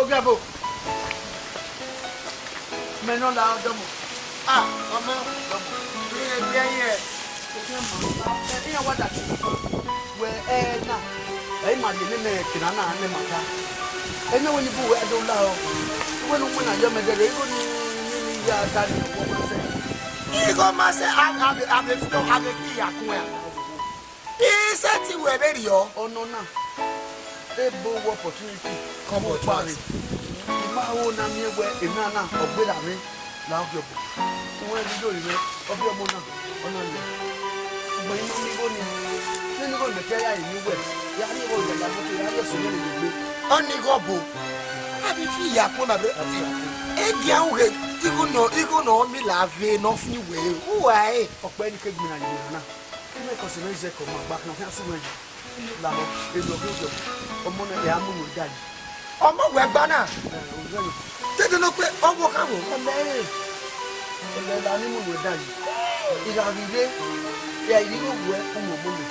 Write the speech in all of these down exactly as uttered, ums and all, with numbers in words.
Gabo. Mẹ nọ la ọdọmọ. Ah, ọmọ. Ọmọ. Ẹ, ẹ, ẹ, ẹ. Iran wa da ti wẹ ẹ na. Ẹ i ma rhie ne mẹ kena na ne ma ta. Ẹ na wẹ ni bu wẹ do la ọ. Wẹ ne u wẹ na yọ mẹ dẹrẹ, igho ni ni ni ya da ni wọ ma sẹ. Igho ma sẹ, a, a, a, a vbe fi, a vbe fi ya kun ẹn. I sẹtin wẹ vberriọ. Ọnọ na, ebo wẹ opportunity. Come on, kpare. I ma ho na miẹn wẹ emwa na ọ gberra mwẹ la ọghe ọmọ. Uwẹ ghi do ri mwẹ, ọghe ọmọ na, ọ na lẹ. Ugbẹn I ma miẹn igho ni, ne igho mẹ te ya yin uwẹ, ya rhie igho ya ya moto, ya rhie ẹse mwẹ rre egbe. Ọni igho ọbo, a vbe fi ya kpona bre. Egia ughe, igho nọ, igho nọ mi la ve ne ọ fi wẹ, uwa ẹre. Ọkpẹ ni ke gbinna ye na. Kene kọsẹ ne Izẹk ọ ma gba khian khian sunu ẹn. Lahọ, emwi ọghe Izẹk, ọmọ ne ẹ a mu unu ẹdayi. Ọmọ wẹ gba na? Ẹ, ovbi ẹre. Dede ne ọ kpe, ọ vbe okha vbo? Ọmọ ẹre, ọmọ ẹre la ne mu unu ẹdayi. I gha ghi rre, ya i rhie igho wẹ u mu ọmọ mẹ.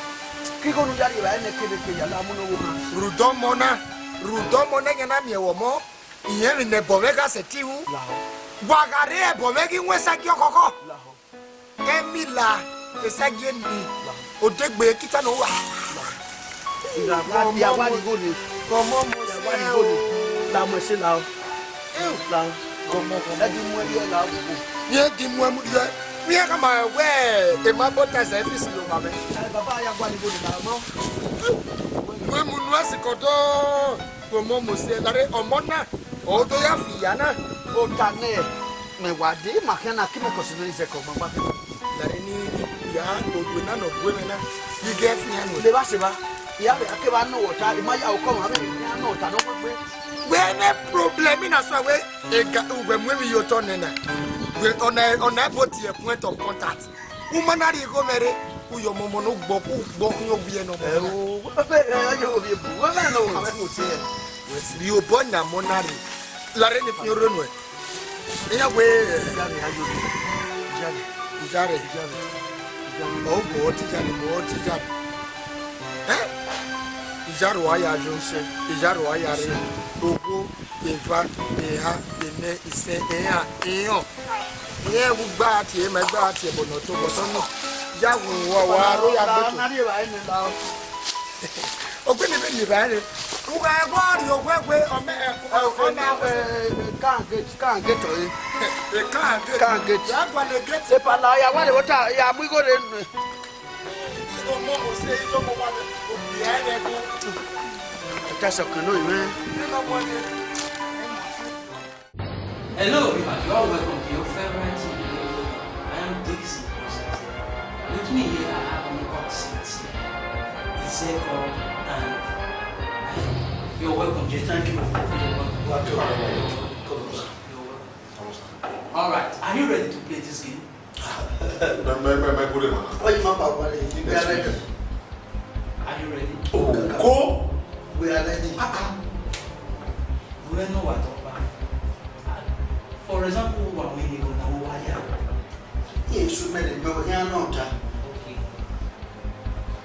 Ke igho ne u ya rhie evbare nẹ kevbe ke ya la mu ne ọvbokhan. Rhunmwuda ọmọ na, rhunmwuda ọmọ ne ẹyan na miẹn vbe ọmọ, irẹn emwi ne ẹbọ mwẹ gha sẹtin ru. Lahọ. Wa gha rre ẹbọ mwẹ ghi wọn esagie ọkhọkhọ. Lahọ. Emila, esagie ni, odegbe kita ne uwa. Ira wa, ira wa ni igho ni. Ọmọ mo se o. La mu ẹse la o. Eu. La o. Ọmọ, ọmọ. Ẹ di mu ẹre la o. Ye di mu ẹmu ye. Fi ẹn ka ma wẹ, e ma bo ta ẹse fisi yo ma mẹ. Ẹ, baba ya gua ni igho ni la mọ. Wẹ mu nu ẹsikọ dọ. Ọmọ mo se, lare ọmọ na, ọ do ya fi iya na. Ota nẹ, mẹ wa dee, ma khian na, ke mẹ kọsẹ ne Izẹk ọ gbangba. Lare ni ya, odue na nọ gue mwẹ na, yi gẹ fi yan nuẹ. Levba sẹ evba, I ya vbe, a kevbe nọ wẹ ọta, I ma ya okọ mwa vbe ne a nọ ọta ne ọ gbe. Wẹ ne problem na so wẹ, ega, uwẹ mu emwi ye otọ nẹ na. Wẹ ọna, ọna ebo tie point of contact. U ma na rhie igho mwẹ rre, u yọ ọmọ ọmọ ne u gbọ, u gbọ, u yọ wiẹ ne ọmọ. Ẹ o, wẹ fẹ, ẹ, ọ yọ ovbi ebu, wẹ fẹ nọ, wẹ fẹ mu tie. Wẹ si rhie obọ yan ọmọ na rre. Lare ne fian orre nuẹ. Iran wẹ, ẹ, ijare, a yọ ovbi. Ijare. Ijare. Ijare. Ijare. Ọ bọ ọtẹ ijare, bọ ọtẹ ijare. Ẹ? Ijare wa ya yo. Ise. Ijare wa ya rre. Ise. Ogho. Eva, eha, enẹ, isẹn, iran, iran. Iran wu gba tie, ma gba tie, but not to, but no. Ya wu wa, wa, ro ya gbe to. Na rie ba ene la o. Ogbe ni be ni ba ene. Uga gwa ri ogwe gwe, ome, ome, ome, eh, eh, can't get, can't get to it. Eh, can't get. Can't get. Ya gwa le get. Epa la, ya wa le water, ya mu igho re nu. Hello, everybody. You're welcome to your favorite T V. I am Dixie Moses. With me here, I have the hot seat, Izeko, and you're welcome, Jay. Thank you. You're welcome. You're welcome. All right. Are you ready to play this game? Mẹ, mẹ, mẹ, mẹ, good man. Why you mama? We are ready. Are you ready? Oh, go. We are ready. Ah, ah. We know what. For example, we are winning on our wire. Yes, we made it, but we are not. Okay.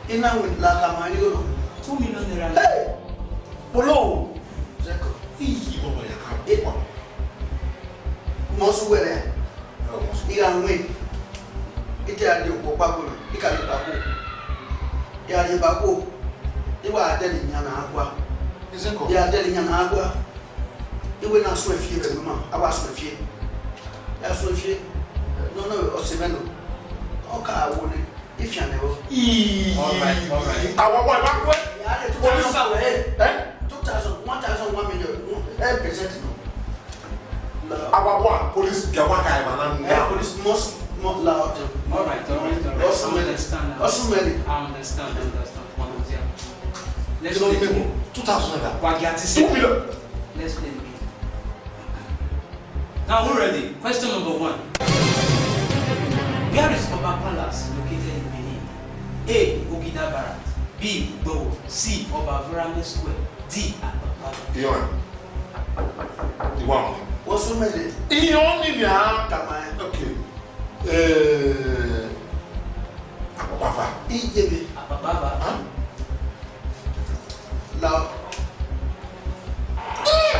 Ina win la ka ma ni o. Two million naira. Hey! Polo! Zeko. Iyi, bọbọ ya ka. Epa. Mọ su wẹrẹ. Ẹ, ọ mọ su. I gha win. I te a de okhuo kpakpo, I ka rhie ba khuo. I gha rhie ba khuo. I wa dẹlẹ iyan na gua. Zeko. I gha dẹlẹ iyan na gua. I wẹ na suẹn fie vbe ẹvbo ima, a wa suẹn fie. I gha suẹn fie. Nọ, nọ, ọ sẹ mwẹ nọ. Ọ ka wo nẹ. Ifian nẹ vbọ? Ii. All right, all right. Awa wa, wa, wa. Ya le two thousand. Police. Eh? Two thousand, one thousand, one million, one, eh, percent no. No. Awa wa, police, ya wa ka eva na. Eh, police must, must la out. All right, all right, all right. Also many. Also many. I understand, I understand. Let's play the game. Two thousand naira. Wa get it. Two million. Let's play the game. Now, who ready? Question number one. Where is Oba Palace located in Benin? A, Ogida Barracks. B, Igboho. C, Oba Vurame Square. D, Akpakpava. Iran. Iran. What's so many? Iran ni mia. Tamai. Okay. Eh, Akpakpava. Ijebe. Akpakpava. Huh? Lao. Eh!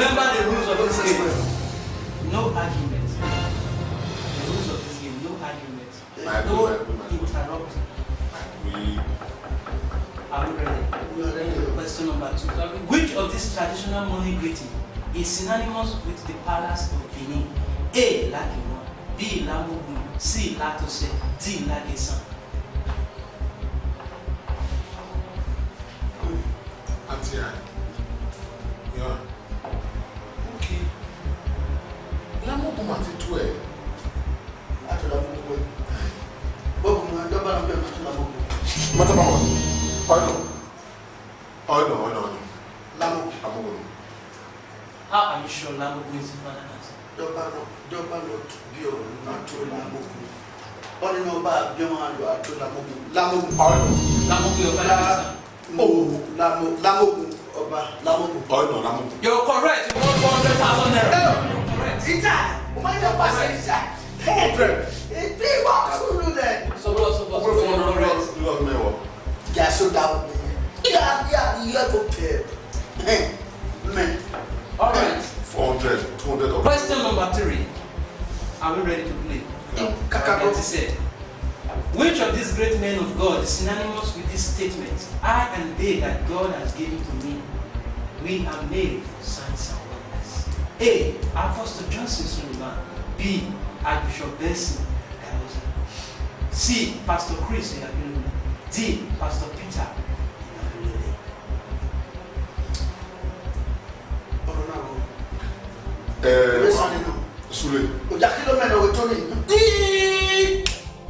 Remember the rules of this game. No argument. The rules of this game, no argument. No interrupt. Are we ready? We are ready. Question number two. Which of these traditional morning greeting is synonymous with the palace of Benin? A, Lagiwa. B, Lamogun. C, Latose. D, Lagesan. Auntie, yeah. Okay. Lamogun ma te tu ẹ. A to Lamogun wẹ. Bogun, a dọba na bẹ ma to Lamogun. Mata ma wa. Ọnọ. Ọnọ, ọnọ, ọnọ. Lamogun. Lamogun. How are you sure Lamogun is the final answer? Dọba nọ, dọba nọ bi ọ na to Lamogun. Ọni nọ ba bi ọ ma do a to Lamogun. Lamogun. Ọnọ. Lamogun, your final answer. Mo, Lamo, Lamogun, Ọba, Lamogun. Ọnọ, Lamogun. You're correct. You won four hundred thousand naira. You're correct. Ita, o ma jẹ pass ita. Four hundred. Ita, what to do then? So what, so what, so what, you're correct. Yeah, so that would be. Yeah, yeah, you have to pay. Hey, man. All right. Four hundred, two hundred of. Question number three. Are we ready to play? Yeah. Kakabo. Alright, he said, which of these great men of God is synonymous with this statement? "I and they that God has given to me, we are made for signs and wonders." A, Apostle Johnson Suleman. B, Archbishop Benson Idahosa. C, Pastor Chris Oyakhilome. D, Pastor Peter Inaulele. Ọ̀rọ̀ náà wọ̀. Eh, Sule. Oyakhilome nọ wẹ Tony. Ii!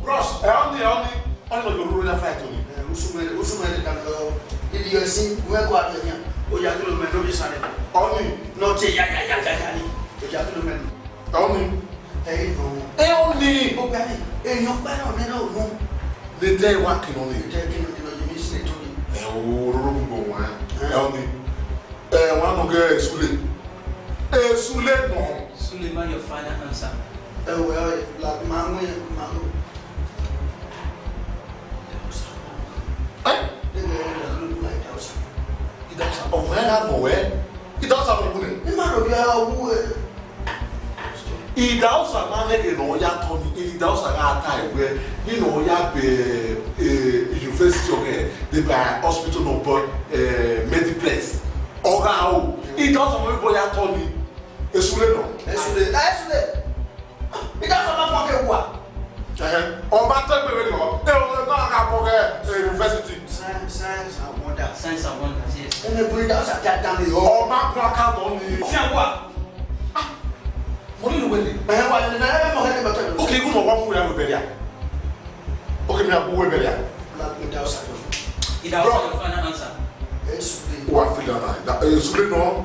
Bros, ẹ, ọni, ọni, ọni nọ yo ruru na fight Tony. Eh, usumẹ, usumẹ de kan, eh, ili yo sin, wẹ ko adu nia. Oyakhilome nọ bi sare. Ọni. Nọ te ya, ya, ya, ya, ya ni. Oyakhilome nọ. Ọni. Ẹ, nọ. Ẹ, ọni. Ọgbẹni, èèyàn pẹ́ náà nínú òun. Lè tẹ́ ìwà kìnnà ni. Lè tẹ́ kìnnà ni lọ yìí ní sílẹ̀ Tony. Ẹ, o, ruru gbogbo wọn. Ẹ, ọni. Ẹ, wọn nọ gẹ Sule. Ẹ, Sule nọ. Suleman, your final answer. Ẹ wẹ, ẹ, la, ma wẹ, ma wẹ. Ẹ? Ẹ wẹ, ẹ, la, la, la, Idahosa. Idahosa, ọmọ ẹ gha mọ wẹ. Idahosa mọ wẹ. Ẹ ma rọ ya wu, ẹ. Idahosa ma nẹghẹ ne ọ ya tọ ni, Idahosa gha ta ẹwẹ, ne ọ ya be, eh, university ọghẹ, de ba hospital nọ bọ, eh, Mediplex. Ọ gha o, Idahosa ma vbe bọ ya tọ ni, Esule nọ. Esule, na Esule. Idahosa ma fọn ke wa. Ẹhẹn, ọ ma tẹ gbe vbe nọ, ẹ, ọ ma gha bọ ghẹ, eh, university. Science, science and wonder. Science and wonders, yes. Ẹnẹ bu Idahosa ta dan mi. Ọ ma kọn aka nọ ni. Fi wa. Ah, mo ni lu wele. Ẹ wa ni na ẹ mọ hẹn ni bàtà. Okay, igun mọ wa mu ya we bẹria. Okay, mi a bu we bẹria. La mi Idahosa yo. Idahosa, your final answer. Esule. Wa fi la na. Esule nọ.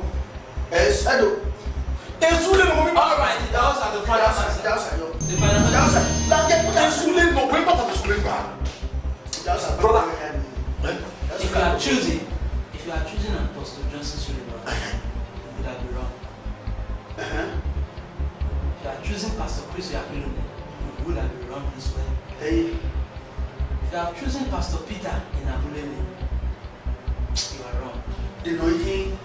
Esule nọ. All right, Idahosa, the final answer. Idahosa yo. The final answer. Idahosa. La ke Esule nọ, we bata Esule gba. Brother. Eh? If you are choosing, if you are choosing Apostle Johnson Suleman, you would have been wrong. Uh-huh. If you are choosing Pastor Chris Oyakhilome, you would have been wrong as well. Hey. If you are choosing Pastor Peter Inaulele, you are wrong. The anointing.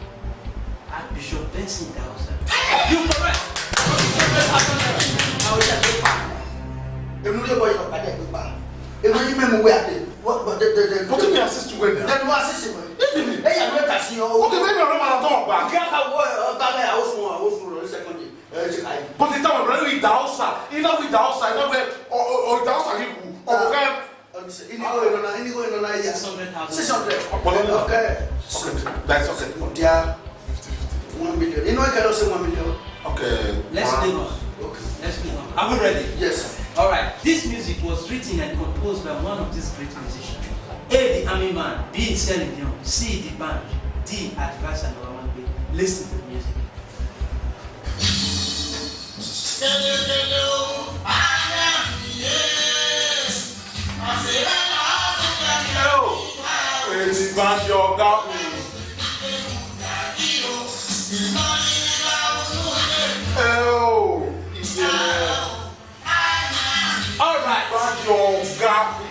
Archbishop Benson Idahosa. You correct. Archbishop Benson Idahosa. Èmi ló yẹ bọ́ yọ padà ẹ̀gbẹ́ pa. Èmi yìí mẹ́mu wẹ́ àdé. What, what, the, the, the, But let me assist you well now. Then what assist you well? Hey, you know that you. Okay, maybe I'm not talk back. Get a word of that house one, house one, second day. Eh, it's a But the time I'm ready with Idahosa, you know with Idahosa, you know where, or, or, or Idahosa, you, or, Inigo enọna, inigo enọna ya. Six hundred thousand. Six hundred. Ọpọlọ. Okay. Okay, that's okay. Dia. Fifty fifty. One million. You know, I cannot say one million. Okay. Let's move on. Okay. Let's move on. Are we ready? Yes, sir. All right. This music was written and composed by one of these great musicians. A, the Army Man. B, Celine Dion. C, the band. D, Advice and Olamide. Listen to the music. Eo, edi banjo ọga mi. Eo, iye. All right. Banjo ọga mi.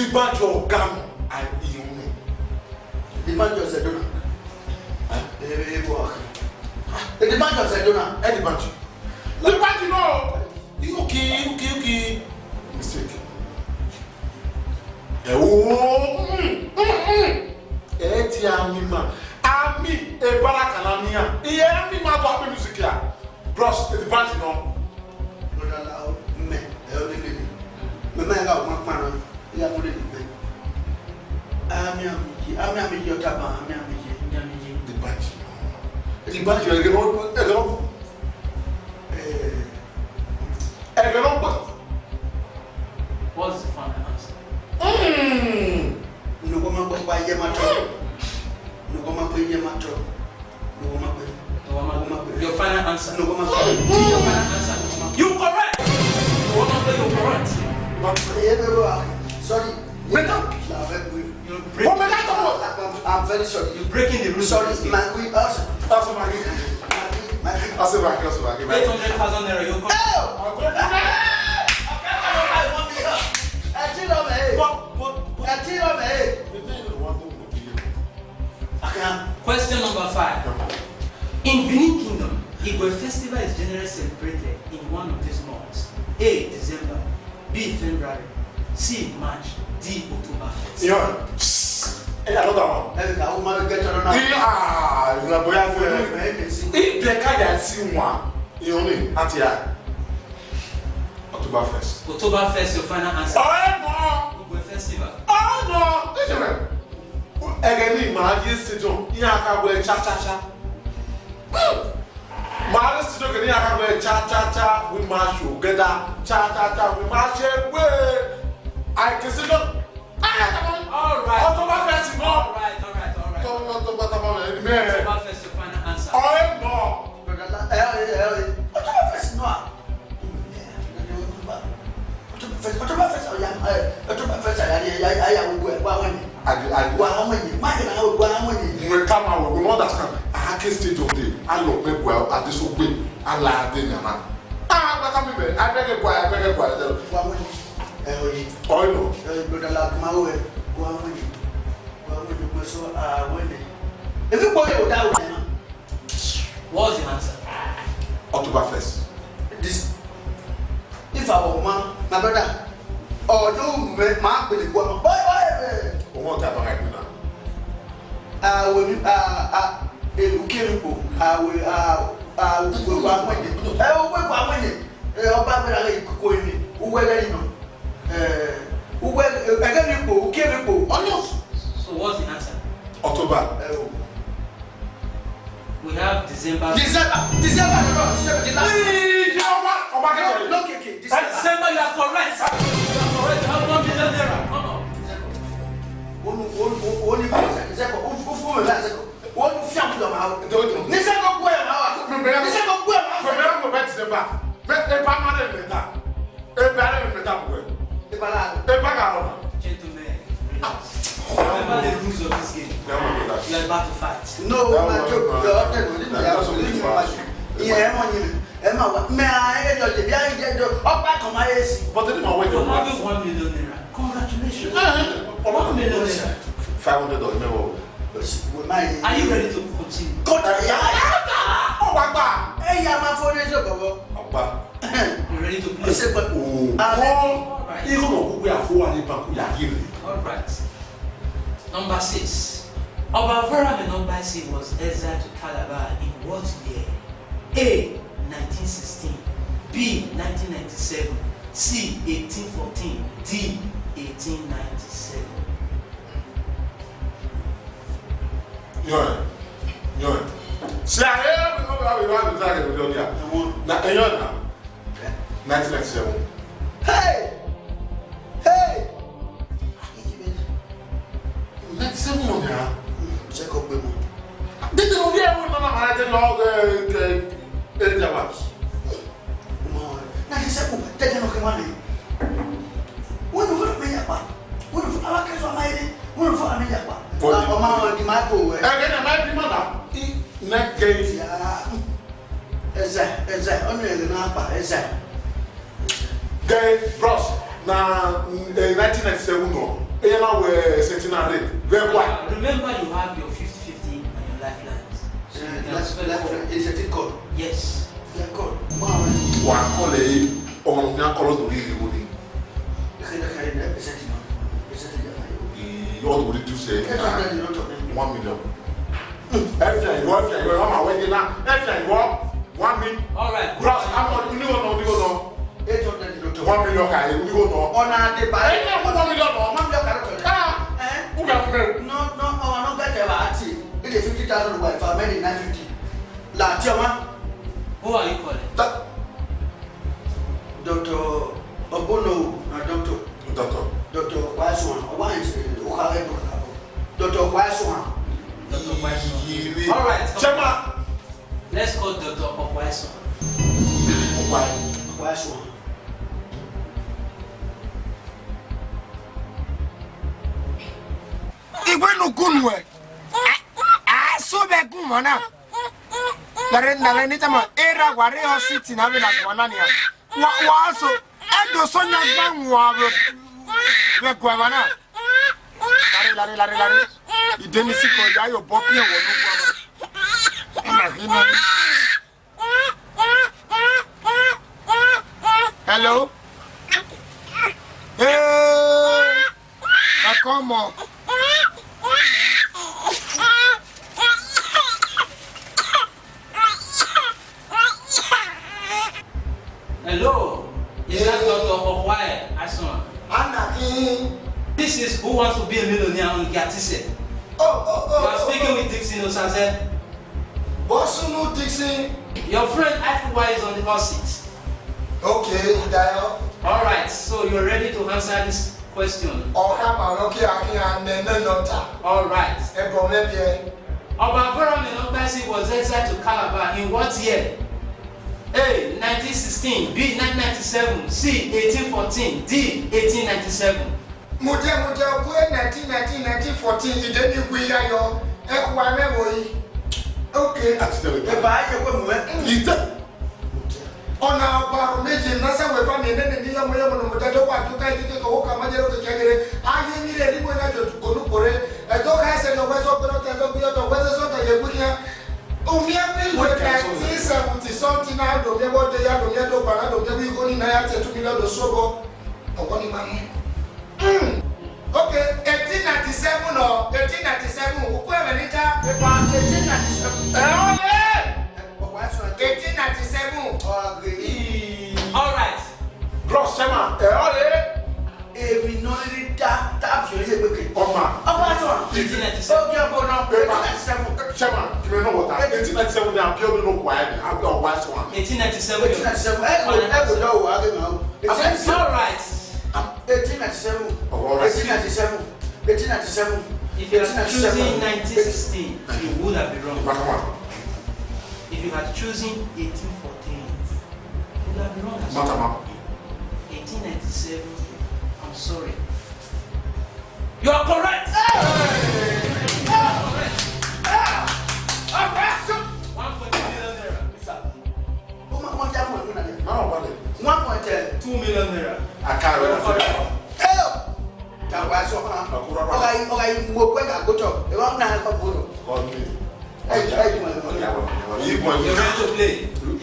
Ibanjo ọga mi, I, iye unu. Ibanjo Zedona. Eh? Eh, eh, eh, what? Ibanjo Zedona. Eh, Ibanjo. Ibanjo, no. Iruki, iruki, iruki. Mistake. Eh, oh, mm, mm, mm. Eh, ti Army Man. Army, e baraka na mia. Iye Army Man do Army music ya. Bros, e Ibanjo, no. Brother Lao, mẹ, ẹ ọ lele ni. Mẹ ma gha ọmọ kpa na, ya mu lele mẹ. Ami ami yi, ami ami yi ọta ba, ami ami yi, ami ami yi. The badge. The badge, ẹgẹ nọ, ẹgẹ nọ. Eh, ẹgẹ nọ gba. What's the final answer? Mm. Nọghọmagbe ọkpa ye ma tọ. Nọghọmagbe ye ma tọ. Nọghọmagbe. Nọghọmagbe. Your final answer. Nọghọmagbe. Your final answer. You correct. Nọghọmagbe, you correct. Sorry. Meta. You're breaking. But Meta, come on. I'm, I'm very sorry. You're breaking the rules. Sorry, my, we ask. That's my, my, my. That's my, that's my. Eight hundred thousand naira, you come. Oh! Ẹ ti lọ mẹ. But, but, but. Ẹ ti lọ mẹ. Question number five. In Benin Kingdom, Igwe festival is generally celebrated in one of these months. A, December. B, February. C, March. D, October first. Yeah. Hey, another one. Hey, I will marry, get another. Yeah, you are boy. Hey, hey, hey, see. If they can't see one, you know me, at here. October first. October first, your final answer. Oh, no. Igwe festival. Oh, no. Listen, man. Ẹgẹ ni ma ye stadium, iran ka wẹ cha cha cha. Ma ye stadium kẹ ni iran ka wẹ cha cha cha, we march together, cha cha cha, we march egbe. I can see no. All right. October first, no. All right, all right, all right. October, October, October, man. October first, your final answer. Oh, no. Brother, eh, eh, eh, eh. October first, no. October first, October first, oh, yeah, eh, October first, I, I, I, I, I will go, go away. I, I, Go away. My, I will go away. You will come out, we will understand. I can't stay today. I love me well. I just obey. I lie there, man. Ah, what am I? I beg you, I beg you. Go away. Eh, oh, yeah. Oh, no. Eh, brother, like, my way. Go away. Go away. Go so, uh, when. If you go there without, What's the answer? October first. This, if I were man, my brother, or you, my, my, boy, boy, boy. Ọmọ ta bàrà ìpínlẹ̀. Ah, we, ah, ah, eh, we came, ah, we, ah, ah, we, we, we, eh, we, we, we, eh, ọba gbẹdẹ rẹ ikoko eni, uwẹ rẹ nọ. Eh, uwẹ, eh, ẹgẹ ni ipò, ukie ni ipò. Ọnọ. So what's the answer? October. Eh, o. We have December. December, December, no, no, December, the last. Ee, you know what? Ọba kẹsàn-án. No, no, okay, okay, December. December, you are correct. You are correct. You have one million naira. Come on. Onu, onu, onu, onu, Zeko, u, u, u, Zeko. Onu fi amu dọ ma o. Ni Zeko gbẹ ma wa. Ni Zeko gbẹ ma wa. December. Eba ma de meta. Eba de meta bwe. Eba la. Eba ga rọ. Gentlemen, relax. Remember the rules of this game. Yeah, my brother. You are about to fight. No, my joke. That's what we want. Yeah, ẹ mọ yin. Ẹ ma wa. Mẹ a ẹ jọ jẹ bi a jẹ jọ. Ọba kan ma ye si. But any man wey you want. Having one million naira. Congratulations. Eh, eh, one million naira. Five hundred dollars, remember. Are you ready to continue? Kọta ya. Ọ wa gba. Ẹ ya ma fo de jo bọbọ. Ọgba. You ready to play? Ẹ ṣe pẹ. Oh. All right. Ihu na kukwe afo wa ni ba ku ya gire. All right. Number six. Ọba Veramin Ọbaisi was exiled to Calabar in what year? A, nineteen sixteen. B, nineteen ninety-seven. C, eighteen fourteen. D, eighteen ninety-seven. Yọẹn, yọẹn. Sẹ ẹ, ẹ, ẹ, ẹ, ẹ, ẹ, ẹ, ẹ, ẹ, ẹ, na, ẹ, yọẹn na. Nineteen ninety-seven. Hey! Hey! Ninety-seven nọ nia. Check up, baby. Dede no, we are one man, I don't know, uh, uh, uh, uh, Ninety-seven, tẹjẹ nọ kẹ ma le. Wẹẹ ne u fẹ ne a ya kpa? Wẹẹ ne u fẹ, a wa kẹ sẹ ma ere? Wẹẹ ne u fẹ ne a ya kpa? Body. Ọmọ ọmọ di ma ko wẹ. Ẹ, ẹ, ẹ, ma di ma na. I, ne kẹ. Ya. Ẹzẹ, ẹzẹ, ọni ẹghẹ na kpa, ẹzẹ. Gẹ, bros, na, eh, nineteen ninety-seven nọ. Ẹ ya na wẹ centenary. Vẹ kwa. Remember, you have your fifty fifty and your lifelines. So you can spend lifeline, is it called? Yes. Wa kọlẹ, ọmọ ne a kọlọ do rhie igho ni. Ọ do rhie two seven, one million. Ẹ fian igho, ẹ fian igho, ọmọ wẹ yena, ẹ fian igho, one million. All right. Bros, how much? Uni igho nọ, uni igho nọ. One million ka, uni igho nọ. Ọna deba. Ẹ, ẹ, one million nọ. One million ka. Ah, eh? U ga mẹ. No, no, ọmọ nọ bẹtẹ wa ati. It is fifty thousand wa, if I made it nine fifty. La ti ọmọ. Who are you calling? Doctor Obono na doctor. Doctor. Doctor Kwaisuan. Wa is, eh, o ka doctor. Doctor Kwaisuan. Doctor Kwaisuan. All right. Chairman. Let's call Doctor Okwaisuan. Okwa-, Okwaisuan. Igbe ne u gu nuẹ, a, a so vbe gun mwa na. Nare, nare ni tama, era wa re hospital na vbe na guan na nia. Wa, wa so, e do so yan gba wan vbe, vbe guan mwa na. Lare, lare, lare, lare. Ideni sikọ ya yo bọ piẹn wọ ne uwa na. Ima ghi nọ. Hello? Hey! Ẹ kọ mọ. Hello, is that Doctor Okwae Ason? Ana khin. This is Who Wants to Be a Millionaire on Giatise. Oh, oh, oh. You are speaking with Dixon Osaze. Bosunu Dixon. Your friend Afiwa is on the hot seat. Okay, dial. All right, so you're ready to answer this question. Ọkha ma rọ kí a kí a nẹ nẹ nọ ta. All right. Ẹ bọ mẹ biẹ. Ọba Abraham Enokpesi was exiled to Calabar in what year? A, nineteen sixteen, B, nineteen ninety-seven, C, eighteen fourteen, D, eighteen ninety-seven. Mudia, mudia, ọkue nineteen nineteen, nineteen fourteen, ide ni wi ya yọ, ẹ khuẹ mwẹ vbo yi. Okay. Àti tẹ̀lé. Ẹ bá yẹ wẹ mu ẹ. Ìtẹ̀. Ọna ọgba aro meji na sẹ wẹ fa ne nene ni yọmọ yọmọ ne ọmọ dẹdẹ wa ju ka ike kẹkẹ wo ka ma jẹ ro kẹkẹ ghere. A ye ni rre ni wẹ na jọ konu kore. Ẹdọ ka ẹsẹ ni ọwẹ sọ gbẹdọ tẹ ẹdọ gbiyọ tọ wẹ sẹ sọ ka ye gbe khian. Umiẹn ni wẹ nineteen seventy something na do miẹn wọ de ya do miẹn do gba na do miẹn wi igho ni na ya te two million do so bọ. Ọwọ ni ma mu. Mm. Okay, eighteen ninety-seven or eighteen ninety-seven, ukwe ẹmwẹ ni ta, epa eighteen ninety-seven. Ẹ, ọ ye! Ọkwa ẹsọ eighteen ninety-seven. All right. Bros, chairman, ẹ, ọ ye! Èmi nọ rhirhi da, da fi ọye gbeke. Ọma. Ọkwa ẹsọ. Eighteen ninety-seven. Obi ọbọ nọ, epa. Eighteen ninety-seven. Chairman, give me no water. Eighteen ninety-seven, they are building no quiet. I'll be a wise one. Eighteen ninety-seven. Eighteen ninety-seven. Ẹ kò, ẹ kò dọwọ, a gẹ ma o. All right. Eighteen ninety-seven. Oh, all right. Eighteen ninety-seven. Eighteen ninety-seven. If you had chosen nineteen sixteen, you would have been wrong. Makama. If you had chosen eighteen fourteen, you would have been wrong as well. Makama. Eighteen ninety-seven, I'm sorry. You are correct! Hey! You are correct. One point two million naira. Sir. How much, how much, how much? Now, what? One point, uh, two million naira. I can't remember. Help! That was so hard. Okay, okay, mo gbẹ na gbọtọ. E wa na ko gbọtọ. Call me. Hey, hey, come on, come on. You're going to play.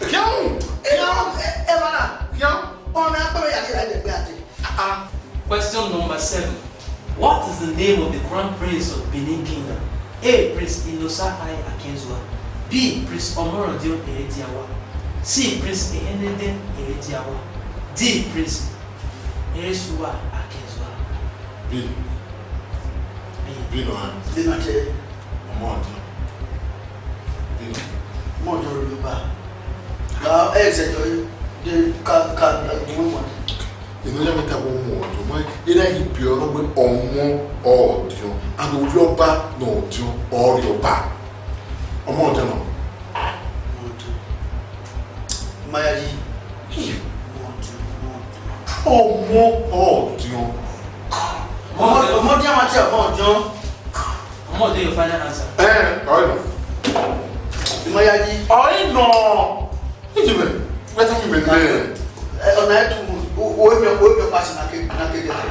Kian! Kian! Eh, eh, mana. Kian! Ọna akpẹrẹ ya ni ra ẹgbẹ ate. Ah, question number seven. What is the name of the Crown Prince of Benin Kingdom? A, Prince Inosa I Akinzua. B, Prince Omorodion Erediawa. C, Prince Ehenede Erediawa. D, Prince Eresua Akinzua. Bi. Bi. Bi nọ. Bi nọ te. Ọmọ ọdọ. Bi nọ. Ọmọ ọdọ rẹ ba. Ga ẹsẹ jọ de ka ka gun wa. Inu ya meta wo mu ọdọ. Mo ira yi bi ọrọ we ọmọ ọdọ. And obi ọba nọ ọdọ, ọrẹ ọba. Ọmọ ọdọ nọ. Ọmọ ọdọ. Ma ya yi. Ọmọ ọdiọn. Ọmọ, ọmọ ọdiọn ma ti ọmọ ọdiọn. Ọmọ ọdiọn, your final answer. Eh, ọyọ. Ima ya yi. Ọyọ nọ. Ijime, wẹ́tí mi mẹ́rin. Eh, ọ̀nà ẹ̀tù, o, o, emi, o, emi ọkpa si na ke, na ke ghetto.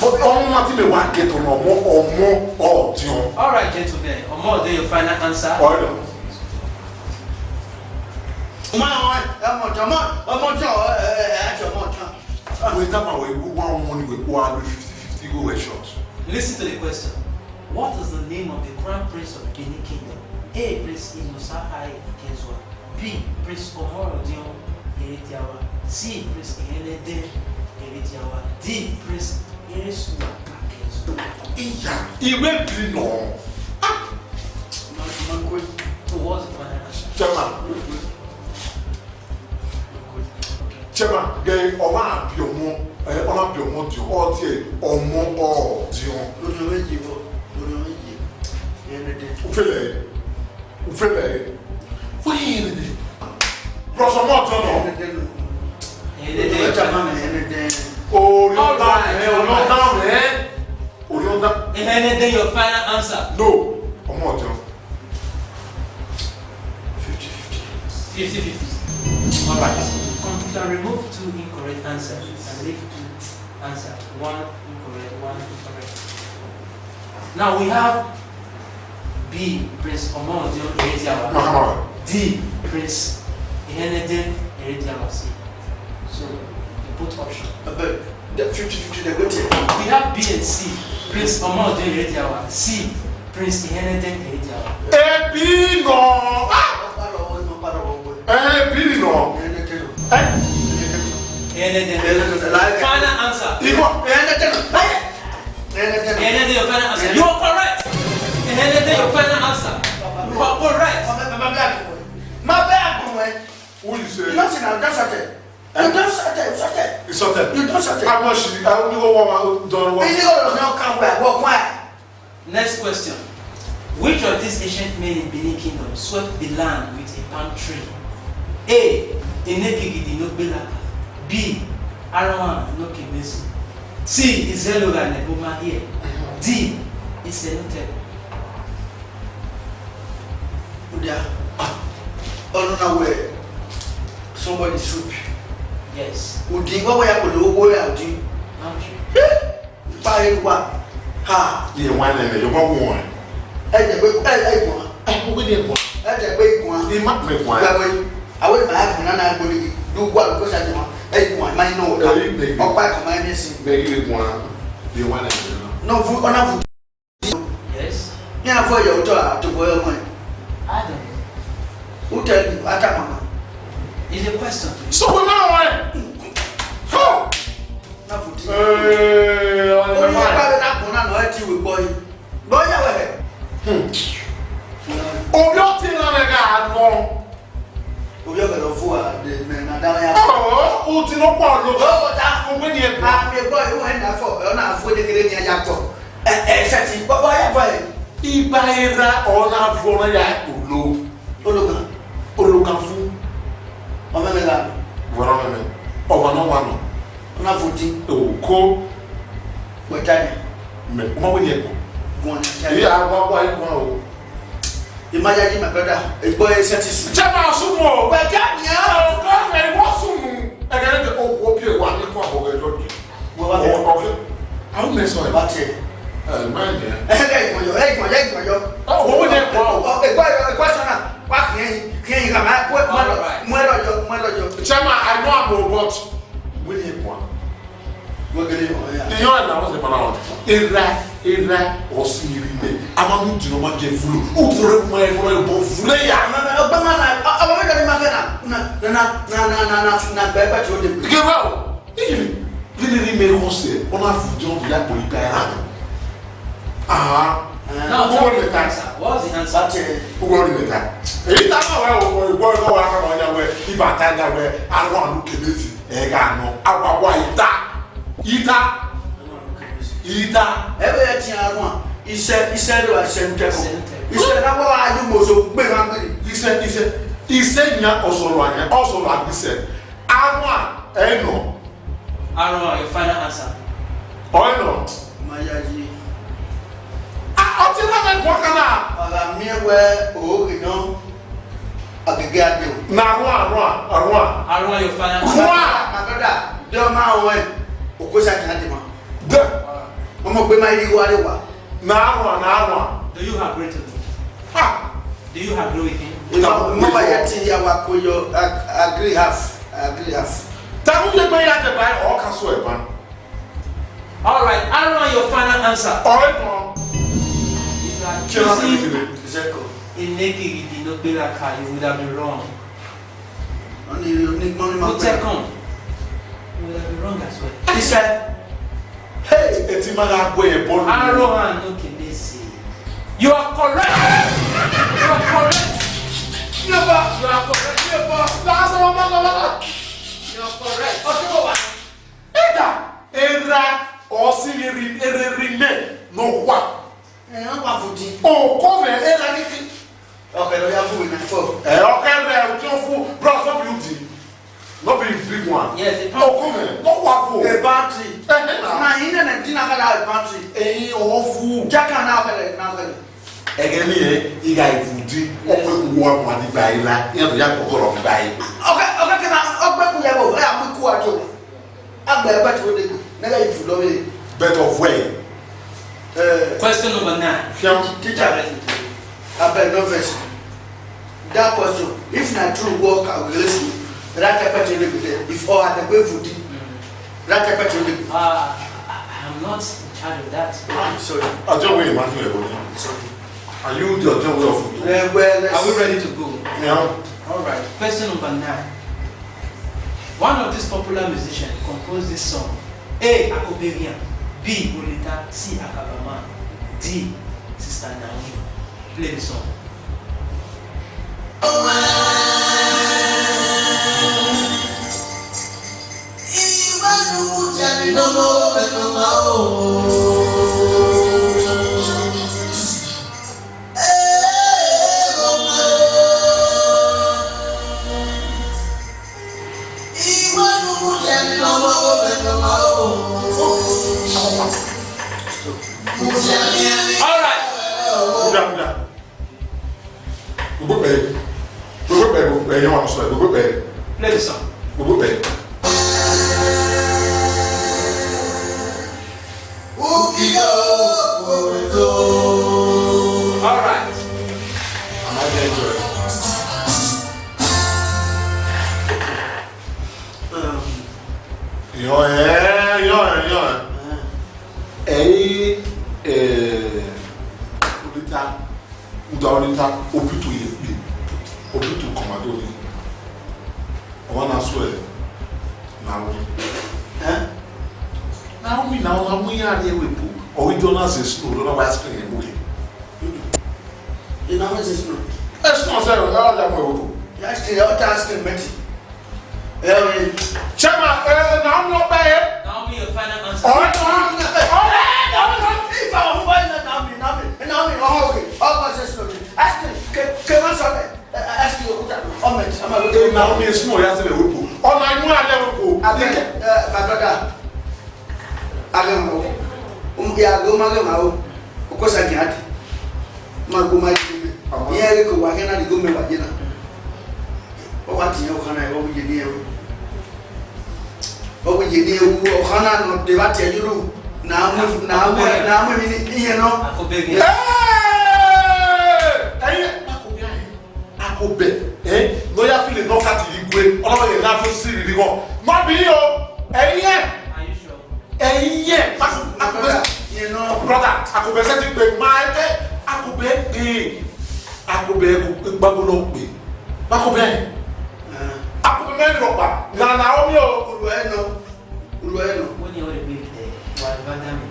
But ọmọ ma ti mẹ wa ghetto nọ, ọmọ, ọmọ ọdiọn. All right, gentlemen. Ọmọ ọdiọn, your final answer. Ọyọ. Ọmọ, ọmọ, ọmọ ọdiọn, ọmọ, ọmọ ọdiọn, ẹ, ẹ, ẹ, ẹ, ọmọ ọdiọn. Wait, that man, we want money, we go out with fifty fifty, go where short. Listen to the question. What is the name of the Crown Prince of Benin Kingdom? A, Prince Inosa I Akinzua. B, Prince Omorodion Erediawa. C, Prince Ehenede Erediawa. D, Prince Eresua Akinzua. Iya, iwe bi nọ. Ah! Ma, ma kwe. So what's the final answer? Chairman. Chairman, gẹ ọmọ abi ọmọ, ẹ, ọmọ abi ọmọ diọn, ọ tie ọmọ ọdiọn. Lórí ọmọ yìí bọ, lórí ọmọ yìí, ẹnẹdẹ. Ufẹlẹ, ufẹlẹ, wọ́n yìí ẹnẹdẹ. Plus ọmọ ọdiọn nọ. Ẹnẹdẹ lọ. Ẹnẹdẹ. Ẹ, chairman, ẹnẹdẹ. Orí ọ̀tá mẹ́, orí ọ̀tá mẹ́, orí ọ̀tá. Ẹnẹdẹ, your final answer. No, ọmọ ọdiọn. Fifty fifty. Fifty fifty. All right. Computer, remove two incorrect answers and leave two answers. One incorrect, one incorrect. Now we have B, Prince Omorodion Erediawa. Mahama. D, Prince Ehenede Erediawa C. So, the both option. Abeg, the fifty fifty, they go take. We have B and C. Prince Omorodion Erediawa. C, Prince Ehenede Erediawa. Ebi nọ. Ah! Ebi nọ. Eh? Ehenede. Ehenede, like. Final answer. Iwọ. Ehenede. Ehenede. Ehenede, your final answer. You are correct. Ehenede, your final answer. You are correct. My bad. My bad. Who you say? Nothing, I just started. Eh? You don't shut it, you shut it. You shut it. You don't shut it. How much? I only go one, one, done one. You don't know how come we are, what, why? Next question. Which of these ancient men in Benin Kingdom swept the land with a palm tree? A, Enekigidi no gbelaka. B, Arawan no kemesi. C, Izelora neboma here. D, Isenute. Udia. Ọnọ na wẹ somebody soup. Yes. Udi, wẹ wẹ ya kpolo, wẹ ya udi. Palm tree. Ipa ewa. Ha. Ye wan nẹ, yo mo wan. Ẹ jẹ pé, ẹ, ẹ wan. Ẹ mo wí ni ẹ wan. Ẹ jẹ pé wan. Ẹ ma pẹ wan. Wẹ wẹ. Awe ma ya gbona na gboli. Du wa ko sa jẹ wan. Ẹ wan, ma ino. Ẹ ri bẹ. Ọkpa ko ma ni si. Bẹ ri wan. Ye wan nẹ. No, vu, ọna vu. Yes. Me a fọ yọ otọ a to boy ọmọ ẹ. I don't know. Who tell you? Ata mama. It's a question. So we now, eh? How? Na futi. Eh, oh, my. Ọmọ ọgbà bẹ na kùn náà nọ ẹ ti wì gbọ́ yìí. Gbọ́ yà wẹ̀. Hmm. Obi ọtí náà rẹ̀ ká nọ. Obi ọgbà lọ fún wa, de mẹ na dáwọ́ yà. Oh, o ti lọ pọ̀ lọ. Ó ta. Owó ni ẹ bá. Àmì ẹ̀gbọ́n ìwọ̀n ẹ̀ náà fọ̀, ẹ̀ náà fún ẹ̀dẹ́gẹ́dẹ́ ni ẹ yà tọ̀. Ẹ, ẹ, ṣe ti, bọ́, bọ́, ya bọ́ ẹ. Iba era ọna vuọna ya kpolo. Olokan. Olokan fu. Ọmọ mẹ la. Vuọna mẹ mẹ. Ọmọ na wa nọ. Ọna fu ti. Oko. Wẹta ni. Mẹ, ọmọ wẹ yẹ kọ. Guọn ni. Iya, wa, wa, wa o. Ima ya yi, my brother. Egbo ẹ sẹ ti su. Jẹ ma sumo. Wẹta ni a. Ọkọ rẹ wọ sumu. Ẹgẹ ne okhuo pie wa ni kọ abọ gẹ lọdi. Wọ́n bá bẹ̀rẹ̀. Okay. Àwọn mẹ́sàn-án ẹ̀ bá tiẹ̀. Ẹ, má yẹ. Ẹ, ẹ, ìgbọ̀nyọ̀, ẹ, ìgbọ̀nyọ̀, ẹ, ìgbọ̀nyọ̀. Ọ, owó yẹn pọ̀ o. Ọ, ẹgbẹ́, ẹgbẹ́ sọ́nà, wá kì í, kì í ra, máa kó, mú ẹ lọ, mú ẹ lọ yọ, mú ẹ lọ yọ. Chairman, I know I'm a robot. Wọ́n yẹn pọ̀. Wọ́n gẹ́lẹ́ yọ, ya. Iyọ́ ẹ̀ làwọn ṣe para wọn. Era, era, ọ̀sìn ìrìlẹ̀. A máa mú jìnnà máa jẹ fúlò. Ó kúrẹ́ fún ẹ fúlò ẹ̀ bọ̀ fúlẹ̀ yà. Ọgbẹ́ máa na, ọmọ mi kẹ́ni máa fẹ́ na, na, na, gbẹ́ pẹ̀tù ó dé. Ìgbẹ́ báwo? Ìyìnbí. Vbene erha mwẹ khọ sẹ, ọ na vudiọn vbe ya kpolo ikpia erha mwẹ. Aha. Now, ugbọ tell me the meta. Answer. What's the answer? Ugbọ ni meta. Èyí ta ma wẹ o, ìgbọ ìgbọ wa ka ma ya wẹ, iba ta ya wẹ, arua nu kemesi, ẹ gha nọ. Awa wa ita. Ita. Ita. Ẹ vbe ẹtin arua, isẹ, isẹ rua, isẹ ntẹko. Isẹ ntẹko. Isẹ na wa wa yu mozo gbe ma gbiri. Isẹ, isẹ, isẹ yan ọsọrọ ayan, ọsọrọ agbisẹ. Arua, ẹ nọ. Arua, your final answer. Ọ nọ. Ma ya yi. A, ọ tie na vbe guan kan na. Ọ gha miẹn wẹ o ghi nọ, ọgege a de o. Na arua, arua, arua. Arua, your final answer. Arua. My brother, de ọ ma rẹn, okhuo sa kan de ma. De. Ọmọ gbe ma yi igho a de wa. Na arua, na arua. Do you agree to it? Ah. Do you agree with him? You know, mo ba ya ti ya wa ko yo, I, I agree half. I agree half. Ta mu ye gbe ya de ba, ọ ka so ẹ ba. All right, Aaron, your final answer. Ọ ẹ nọ. If you are choosing Zeko, Enekiri Dinogbelaka, you would have been wrong. Oni, oni, oni ma Who take on? You would have been wrong as well. He said, hey, eti ma gha gbe ball. Aaron, no can they say? You are correct. You are correct. You are correct. You are correct. Ẹda, erha ọ si vbe rhie, erha rhie imẹ ne ọ khua. Ẹ, ọ wa vuti. Okọ mwẹ, erha kiki. Ọkẹ ne ọ ya bu wẹ na fo. Ẹ, ọkẹ mwẹ, uti ọfu, bros, no be udi. No be big one. Yes, a boundary. Okọ mwẹ, ne ọ khua fo. A boundary. Ẹhẹn na. Na hẹ nene di na kala a boundary. Ẹyin, ọ fu. Jaka na kẹlẹ, na kẹlẹ. Ẹghẹ ne irẹn, I gha vuti, ọ kpe ku uwa mu a ni gba ila, iran do ya kpokọ rọ gba ila. Ọkẹ, ọkẹ ke na, ọ gbe ku ya bo, ẹ, a mu iku a do. A gbe ẹgbẹ tuẹ degbe, ne ẹ gha yi vulo vbe. But of where? Eh, Question number nine. Fiam. Teacher, abeg, no vex. That question, if na true, work, I will raise you. That type of thing, if all had the way vuti, that type of thing. Uh, I, I, I'm not in charge of that. Ah, sorry. Ọjọ́ wo yìí máa ń tilẹ̀ wọlé? Sorry. Are you the ọjọ́ wo of Udo? Eh, well, let's Are we ready to go? Yeah. All right. Question number nine. One of these popular musicians composed this song. A, Akoberian. B, Olita. C, Akabama. D, Sister Naomi. Play the song. All right. Kuda, kuda. Gbogbo pẹ, gbogbo pẹ, gbogbo pẹ, yẹn wà sọ, gbogbo pẹ. Play the song. Gbogbo pẹ. All right. Am I there, Joy? Um, Yọ ẹ, yọ ẹ, yọ ẹ. Ẹ i, ẹ, Olita, Uda Olita, Obitu ye kpe, Obitu commando ni. Ọmọ na so ẹ, Naomi. Eh? Naomi, Naomi, Naomi ya rrie ẹvbo ebo. Ọ ghi do na zẹ snow, do na wa screen ẹvbo ẹ. Ina me zẹ snow. Ẹ snow sẹ, ọ ya mu ẹvbo ebo. Ya screen, ọ ta screen mẹti. Ẹ, chairman, ẹ, Naomi ọkpa ẹ. Naomi, your final answer. Ọ, ọ, ọ, ọ, ọ, if I want Naomi, Naomi, Naomi, ọ, okay. Ọ, ọ, sẹ snow. Ask him, ke, ke ma sọ ẹ. Ẹ, ẹ, ask him, Okuta. Ọ, mẹ, ọ, ma, Ẹ, Naomi, ẹ snow ya sẹ ẹvbo ebo. Ọ na mu alẹ ebo. Abeg, ẹ, my brother. Aghẹ ma o. Um, ya ghe ma ghe ma o. Okosa Giadi. Ma go ma yi me. Iran ghe ke wa ghe na, ni go me wa ye na. Ọ wa tiẹn ọkhan na, ọ wu ye ni ẹwu. Ọ wu ye ni ẹwu, ọkhan na nọ de vba tiẹ yuru. Na mu, na mu, na mu emwi ni iran nọ. Akobegi. Hey! Ẹyin, Akobegi. Akobẹ, eh, ne ọ ya feel nọ ka ti igue, ọ na ye na feel si riri ghọ. Ma bi o, ẹyin ẹ. Are you sure? Ẹyin ẹ, Akobẹ, you know, brother, Akobẹ sẹ ti gbe ma ẹdẹ, Akobẹ gbe, Akobẹ gbagbo nọ gbe, Akobẹ, Akobẹ mẹ rọkpa, na Naomi o. Olu ẹ nọ. Ru ẹre nọ. Wẹ ni ọ rre egbe, wa va da mi.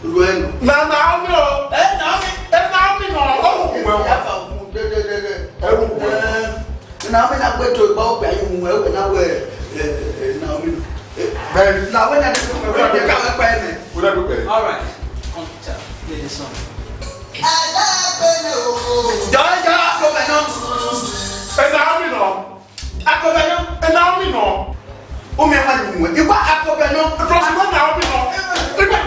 Ru ẹre nọ. Na Naomi o. Eh, Naomi. Eh, Naomi nọ. Ọ wẹ uwẹ. Ya fa mu de de de de. Ẹ wẹ uwẹ. Eh, Naomi na gbe to igba okpia yi mu, ẹ wẹ na wẹ, eh, eh, Naomi nọ. Eh, Bẹ́ẹ̀ni. Na wẹ na de ko wẹ de ka wẹ pa ẹmẹ. Wẹ na do bẹ́ẹ̀. All right. Come, Peter, play the song. Jọ, jọ, Akobẹ nọ. Eh, Naomi nọ. Akobẹ nọ. Eh, Naomi nọ. Umi ama ni mu. Igba Akobẹ nọ. Plus, igba Naomi nọ. Igba.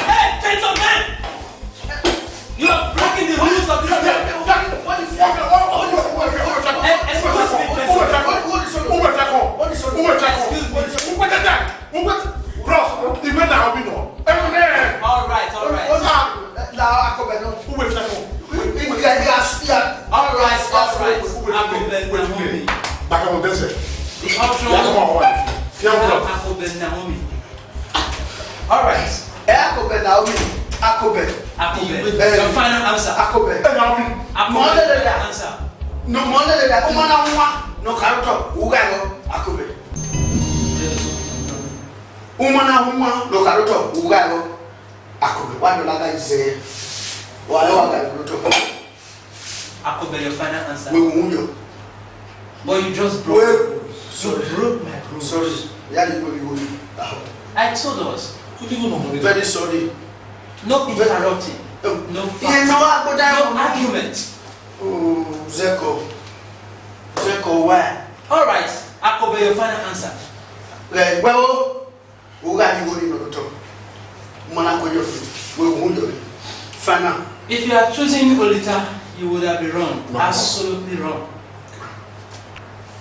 Hey, gentlemen! You are breaking the rules of this game. What is, what is, what is, what is, what is, Eh, excuse me, what is, what is, what is, what is, what is, what is, what is, what is, Excuse me. Bros, igba Naomi nọ. Amen. All right, all right. Ah, la Akobẹ nọ. Uwe fẹ nọ. All right, all right. Akobẹ Naomi. Back on this. The option. Ya, come on, one. Yeah, bro. Akobẹ Naomi. All right. Eh, Akobẹ Naomi. Akobẹ. Akobẹ. Eh. Your final answer. Akobẹ. Eh, Naomi. Akobẹ. Mo le le le. Answer. No, mo le le le. Ọmọ na wa. No, karo to. Uga yo. Akobẹ. Uma na uma no karo to uga ro. Akobẹ wa do la ga ize. Wa wa ga ro to. Akobẹ, your final answer. We won't yo. But you just broke. Well, you broke my rules. Sorry. Yeah, you go, you go. I told us. Very sorry. No interrupting. Oh. No fight. Yeah, no, I go down. No argument. Oh, Zeko. Zeko, why? All right. Akobẹ, your final answer. Like, well, Uga ni wo ni no to. Mana ko yo. We won't yo. Final. If you are choosing Olita, you would have been wrong. No. Absolutely wrong.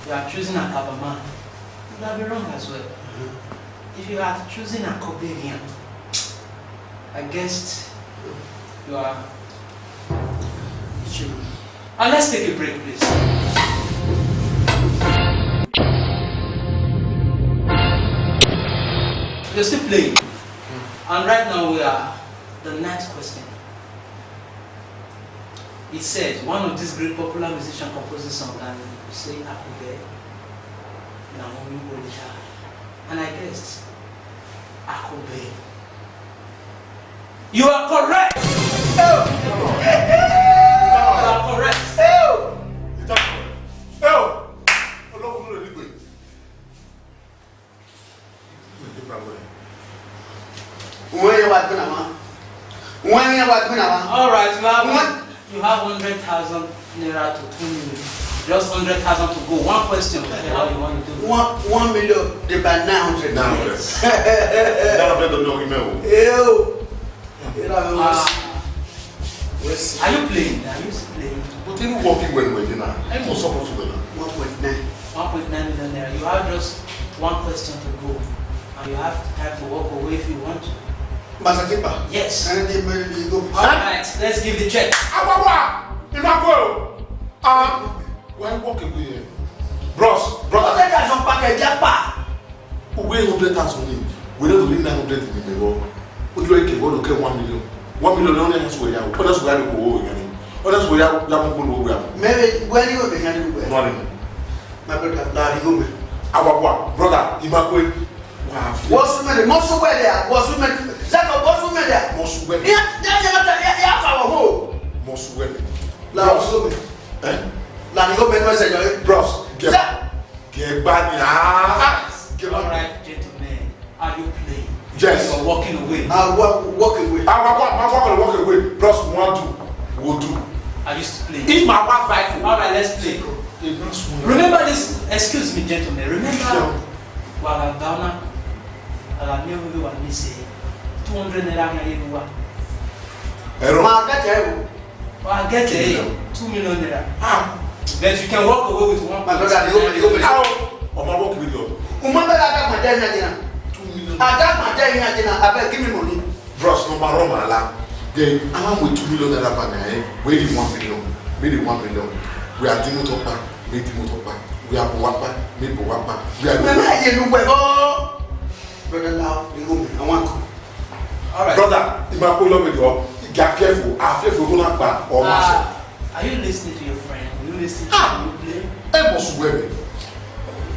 You are choosing Akabama. You would have been wrong as well. If you had chosen Akoberian, I guess you are. And let's take a break, please. We're still playing. And right now we are the ninth question. It says, one of these great popular musician composes song, and you say Akubẹ, Naomi Olita. And I guessed, Akubẹ. You are correct. You are correct. Wọ́n yẹ wá gbé nàmá. Wọ́n yẹ wá gbé nàmá. All right, you have, you have hundred thousand naira to two million. Just hundred thousand to go. One question. Tell me how you want to do it. One, one million divided by nine hundred. Nine hundred. Nine hundred don't know email. Ew. Ah. Are you playing? Are you still playing? But you working well, well, you know. I'm not supposed to win. One point nine. One point nine million naira. You have just one question to go, and you have time to walk away if you want to. Master Tipa. Yes. And the money you go. All right, let's give the check. Awawa! Imako! Ah, why walk away here? Bros, bros. Hundred thousand package, japa. Uwe hundred thousand ni, wẹ ne do nine hundred ni mẹ vbọ. Odu ẹre ke vbọ do kẹ one million. One million ne ọ na suẹ ya, ọ na suẹ ya do koko vbe yan ni. Ọ na suẹ ya, ya mu kpolo vbe ya. Mẹ vbe, wẹ ni wẹ vbe yan ni wẹ. No ni. My brother, la ri go me. Awawa, brother, Imako. Wa fi. What's the matter? What's the matter? What's the matter? Zako, what's the matter? What's the matter? Ya, ya, ya, ya, ya, fa wo ho. What's the matter? La ri go me. Eh? La ri go me no se yo. Bros, get, Za- get back ni. Ah, get back. All right, gentlemen, are you playing? Yes. You are walking away. I wa-, walk away. I wa-, wa-, ma walk, walk away. Bros, want to, will do. Are you still playing? In my one five. All right, let's play. Hey, bros, one. Remember this. Excuse me, gentlemen. Remember, yeah. Wa gha ga ọna, a gha miẹn vbene wa miẹn sẹ, two hundred naira khian ye ne uwa. Ẹrọ. Ma get ẹ o. Wa get ẹ, two million naira. Ah, but you can walk away with one. My brother, you go, you go. How? Ọ ma walk with you. U ma bẹghe a da agbọn da iran jena. Two million. A da agbọn da iran jena, abeg, give me money. Bros, no ma rọ ma la. Then, a ma mu two million naira ba na, eh? Wẹ di one million. Wẹ di one million. Wẹ a di motor pa. Wẹ di motor pa. Wẹ a bu wa pa. Wẹ bu wa pa. Wẹ a. Mẹ ma ye nu wẹ o. Brother, now, you go me. I want to. All right. Brother, Imako love me, yo. You are fearful. I fearful. Go na pa. Or master. Ah, are you listening to your friend? Are you listening to, ah, you play? Ẹ mọ sùn wẹ̀rẹ̀.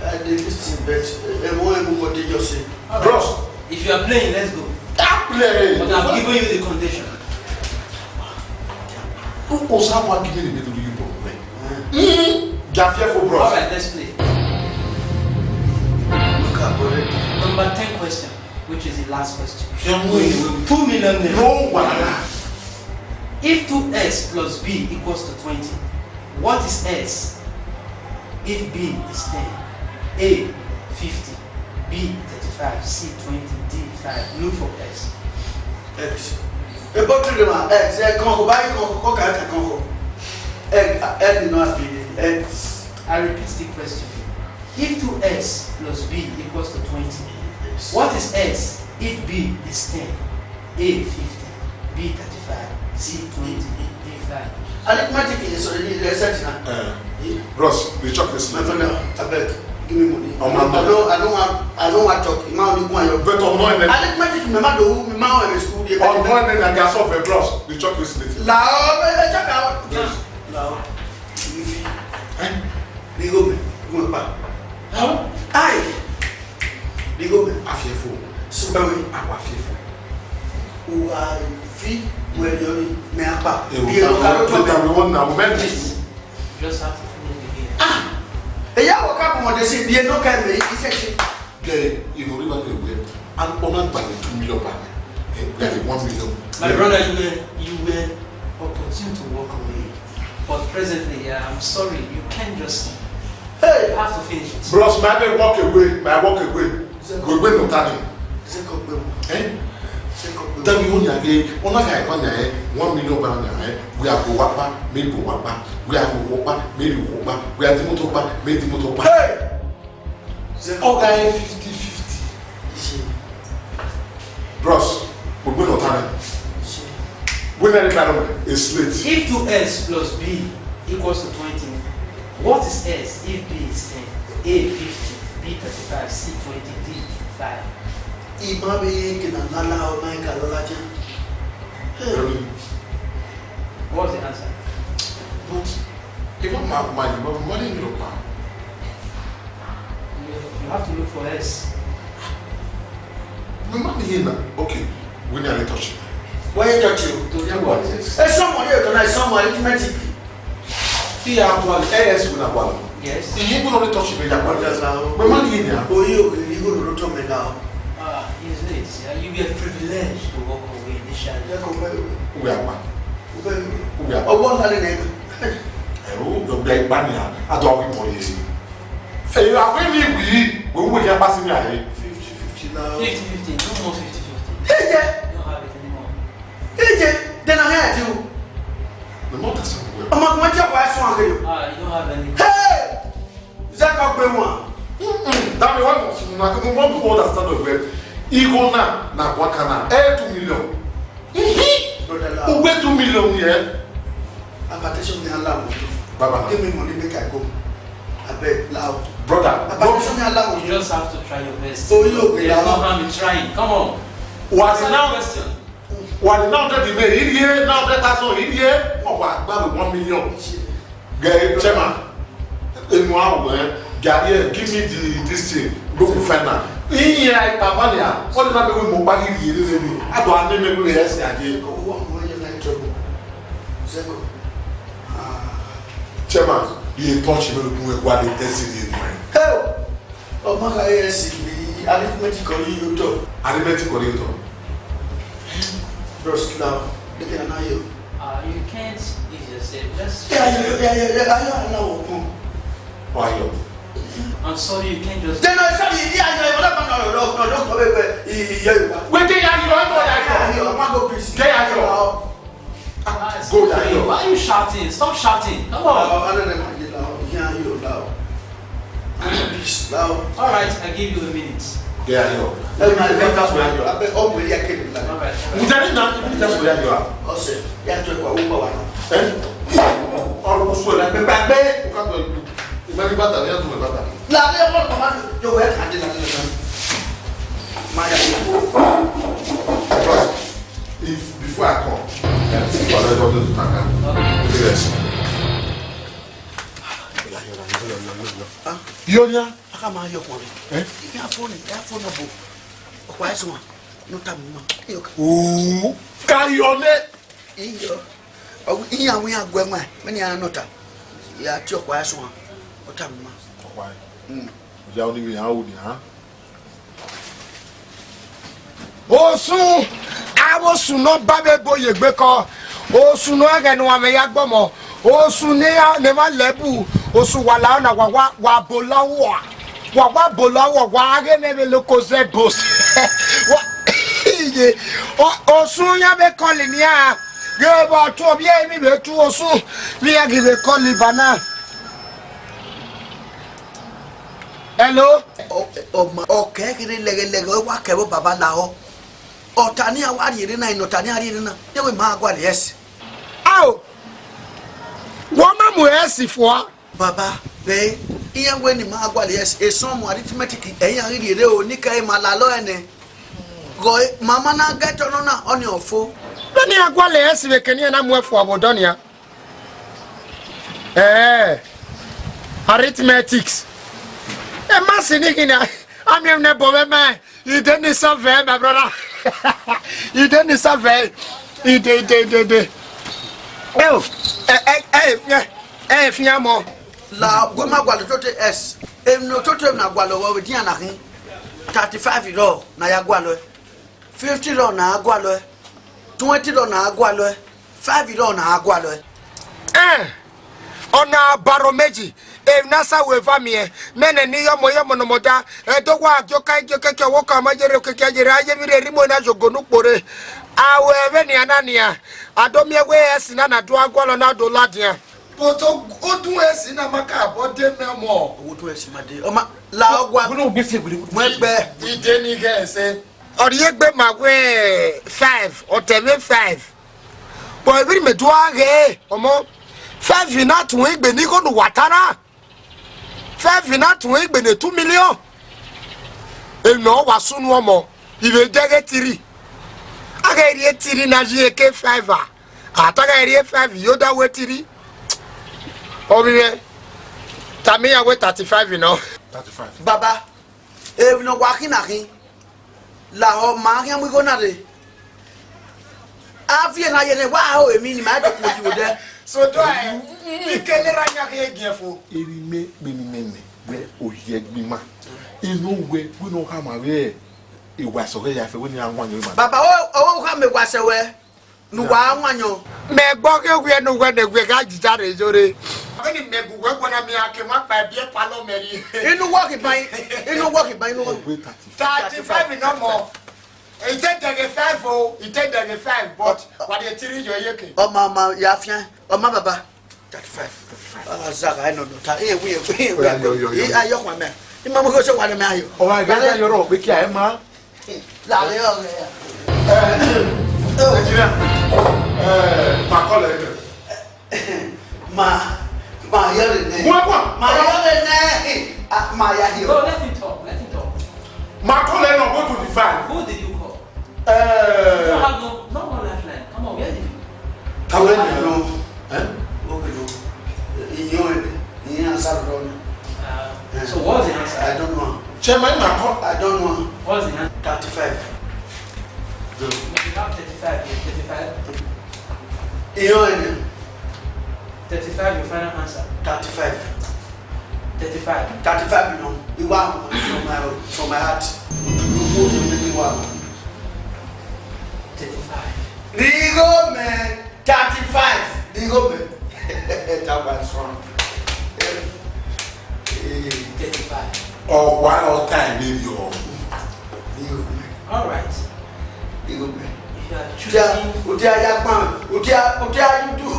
I dey listen, but, uh, everyone, everybody just say, Bros, if you are playing, let's go. Stop playing. But I've given you the condition. Who was how give me the middle you bro? Mm. They are fearful, bros. All right, let's play. Look at already. Number ten question, which is the last question. Can we? Two million naira. No wahala. If two S plus B equals to twenty, what is S if B is ten? A, fifty. B, thirty-five. C, twenty. D, five. Look for S. X. A bottle de ma X. Ẹ kàn kò báyìí kàn kò kàn kàn kàn kò. X, X did not be X. I repeat the question. If two S plus B equals to twenty, what is S if B is ten? A, fifty. B, thirty-five. C, twenty. D, five. Arithmetic is already research now. Uh, bros, we chop this later. My brother, I beg, give me money. Oh, my I brother. Don't, I don't want, I don't want talk. My only one. But on my name. Arithmetic, my mother, my mom in school. On my name, I can solve a bros. We chop this later. La, oh, man, I check out. Yes. La, oh. If you, eh? They go, man. Go back. How? Aye. They go, man. I fearful. So, that way, I was fearful. Uwa fi wẹ yọ ni mẹ akpa. Eh, we can, we can, we want now, we make this. Just have to finish the game. Ah! Eya wọ ka bọ de se bi no ka me ise se. Ge, you know, river dey where. And ọmọ gba ni two million back. Eh, we are one million. My brother, you were, you were opportune to walk away. But presently, uh, I'm sorry, you can't just, hey, you have to finish it. Bros, my baby walk away, my walk away. We win no time. Zeko gbe wọn. Eh? Zeko gbe wọn. Tell me when you are, when I got one, eh, one million pound, eh, we are go wapa, me go wapa, we are go wapa, me go wapa, we are the motor wapa, me the motor wapa. Hey! Zeko. All guy fifty fifty. Iṣẹ́. Bros, we win no time. Iṣẹ́. When I buy them, it's late. If two S plus B equals to twenty, what is S if B is ten? A, fifty. B, thirty-five. C, twenty. D, five. Ima be ke na nala o na ka lola ja. Hey. Really? What's the answer? But if I'm mad, my money in your palm. You, you have to look for S. My money here now. Okay, we nearly touch it. Why you touch you? To do what? Hey, somebody, you tonight, somebody, arithmetic. He had one A S with a one. Yes. He ain't gonna touch me, that one. Yes, now. My money in there. Oh, you, you gonna touch me now. Ah, he's late. Yeah, you were privileged to walk away initially. Yeah, come on. We are back. We are back. Oh, one hundred. Eh, who the big money? I don't want money. Hey, I will leave we. We will get passing here. Fifty fifty now. Fifty fifty. No more fifty fifty. Hey, yeah. You don't have it anymore. Ije, then I heard you. The mother said, well. Ọmọ kan jẹ́ wàá sún àgbẹ̀ yìí. Ah, you don't have any. Hey! Zeko gbe wọn. Mm-mm. That means what you want to understand the word. Igona na wakana. Eh, two million. Brother, la. Who get two million here? Hypertension me allow. Baba. Give me money, make I go. I beg, la. Brother, hypertension me allow. You just have to try your best. Oh, you okay, la. There's no harm in trying. Come on. What now? Question. Wa ni now get the mail, he here, now get that song, he here. What wa gba with one million? Get chairman. Enu awo, eh, Gary, eh, give me the, this thing. Go to final. Iye, I papa ni a. What the man we mo pa he here, he here. I don't name me we yes, I dey. Ko wo mo ye na trouble. Zeko. Ah. Chairman, you touch me, we go the S C D. Hey! Ọmọ ka A S C ni arithmetic ọre yọ tọ. Arithmetic ọre yọ tọ. Bros, now, look at now you. Uh, you can't ease yourself. Just Yeah, yeah, yeah, yeah, yeah, yeah, yeah, now, come. Why you? I'm sorry, you can't just Then I said, yeah, yeah, yeah, no, no, no, no, no, no, no, wait, wait, yeah, yeah, yeah. Wait, yeah, you don't know that. Yeah, yeah, yeah, man, go busy. Yeah, yeah, yeah. Go down. Why are you shouting? Stop shouting. Come on. Lao, I don't know, lao, yeah, you lao. Peace, lao. All right, I give you a minute. Yeah, yo. Hey, my God, that's where you are. I bet all the way I came. All right. All right. Mujani na, that's where you are. Ose, ya to kwa uba wa. Eh? All the way, like, back, back. Uka to, imani bata, ya to bata. La, la, la, la, la. Yo, where can I do that? My God. If, before I come, I think I let all those back. Yes. Yo, yeah. Ka ma yọ ọkhuan vbe. Eh? Iran fo ni, iran fo nọ bo. Ọkpa ẹse uan, ne ọ tama ima. Iyo ka. Oo, ka yọ nẹ. Iyo. Ọ wẹ iran wẹ iran guẹ wan, mẹ ne iran nọ ta. Ya tie ọkpa ẹse uan, ọ tama ima. Ọkpa. Mm. Ya oni vbe iran ru nian. Osun, avbe osun ne ọ ba vbe ebo ye egbe kọ, osun ne ọ ghẹ ne uwa mwẹ ya gbọmọ, osun ne ya ne ma lẹbu, osun wa la na wa wa wa bola wa, wa wa bola wa wa ghe ne vbe loko zẹ bos. Wa iye, o- osun ya vbe kọli nian, ghe vbe ọtun ovbi ẹre mi vbe tu osun, vbe ya ghi vbe kọli ba na. Hello? Ọ, ọ ma, ọ kẹ ghi rre lẹghẹlẹghẹ, ọ wa kẹ vbe baba lahọ. Ọta ne iran wa rhie rre na, ina ọta ne iran rhie rre na, iran wẹ ma gualọ ẹse. Ao, wẹ ọ ma mu ẹse fua? Baba, vbe iran wẹ ne ima gualọ ẹse, esọmọ arithmetic, ẹ iran ghi rhie rre o, ne I kẹ ma lalọ ẹnẹ. Gọ, ma ma na gẹtọ nọ na, ọnii ọ fo. Vbene iran gualọ ẹse vbe kẹ ne iran na mu ẹse fua vbe odọ nian? Eh, arithmetics. E ma si ni khin na, a miẹn ne ẹbọ mwẹ ma, I de ni solve, my brother. I de ni solve. I de, I de, I de, I de. Eo, eh, eh, eh, eh, eh, fian mọ. La, gu ma gualọ toto ẹse. Emwi ne toto emwi na gualọ vbe ọvbedian na khin. Thirty-five rọ na ya gualọ. Fifty rọ na a gualọ ẹe, twenty rọ na a gualọ ẹe, five rọ na a gualọ ẹe. Ẹn, ọ na baro meji, emwi ne a sa wẹ eva miẹn, mẹ nẹ ne I yọ ọmọ, I yọ ọmọ ne ọmọ da, ẹdẹ owa gie oka, gie okẹkẹ, ọvbokhan ma yere okẹkẹ yere, a ye vbe rhie rhie imo na ye ogo ne ukpo rre. A wẹ vbenian na nian, a do miẹn wẹ ẹse na na do a gualọ na do ladian. But o- odun ẹse na ma ka bọ de mẹ ọmọ. Odun ẹse ma de. Ọ ma la ọgua. Wẹ ne u gbe se wiri. Mu ẹgbẹ. I de ni ghẹ ẹse. Ọ rhie egbe ma wẹ five, ọ tẹ mwẹ five. But vbene mẹ do a ghe, ọmọ, five na tun egbe ne igho ne uwa ta na. Five na tun egbe ne two million. Emwi ne ọ wa sunu ọmọ, I vbe dẹghe three. A ghẹ rhie three na yi eke five a. A ta ghẹ rhie five yo da wẹ three. Ọ vbe mwẹ, tama iran wẹ thirty-five nọ. Thirty-five. Baba, emwi ne ọ wa khin na khin. Lahọ ma khian mu igho na rre. A viẹ na ye ne wa ho emwi ni ma do ku yi wo dẹ. So do I, I kele ra nya khe giẹ fo. Eri mẹ kpe ni mẹ nẹ, wẹ oyi ẹgbin ma. Inu wẹ, wẹ ne ọ khama vbe ewa ẹsọghẹ ya fẹ, wẹ ne a wan yọ ima. Baba, o, o, u khama ewa ẹsẹ wẹ, ne uwa wan yọ. Mẹ gbọ ghe wiẹ ne uwẹ ne wiẹ gha jija rre yore. Vbene mẹ gu wẹ guan na, mẹ a ke wan kpa biẹ palọ mẹ rrie. Inu wọ khian ban, inu wọ khian ban, inu wọ. Ẹgbẹ thirty. Thirty-five nọ mọ. Ite dẹghe five o, ite dẹghe five, but wa de three yọ ye ke. Ọma, ọma, ya fian, ọma baba. Thirty-five. Thirty-five. Ah, Zaka, I don't know. Ta, eh, we, eh, we, Oya, yo, yo, yo. Eh, ayo kwa me. Ima mo ko se wa me ayo. Ọ wa gẹ ya yọrọ pé kí a ẹ máa. Lale ọgẹ ya. Ẹ, Nàìjíríà. Ẹ, màá kọ́ lẹ́yìn rẹ̀. Ma, ma yọ le nẹ. Wọ́n kọ́. Ma yọ le nẹ. Ah, ma ya yọ. No, let him talk. Let him talk. Màá kọ́ lẹ́yìn náà, go to the file. Who did you call? You don't Eh, have no, no more lifeline. Come on, where did you? Tawe ni no. Eh? Okay, no. Iyan, iyan answer wrong. Uh, Eh. So what's the answer? I don't know. Chairman, màá kọ́. I don't know. What's the answer? Thirty-five. Good. You have thirty-five here, thirty-five. Iyan ene. Thirty-five, your final answer. Thirty-five. Thirty-five. Thirty-five, you know. You want from my, from my heart. You go to make you want. Thirty-five. Rigo me. Thirty-five. Rigo me. That was wrong. Eh. Thirty-five. Or one or time, maybe, or Rigo me. All right. Rigo me. If you are Utia, choosing utia ya kpan, utia, utia you do.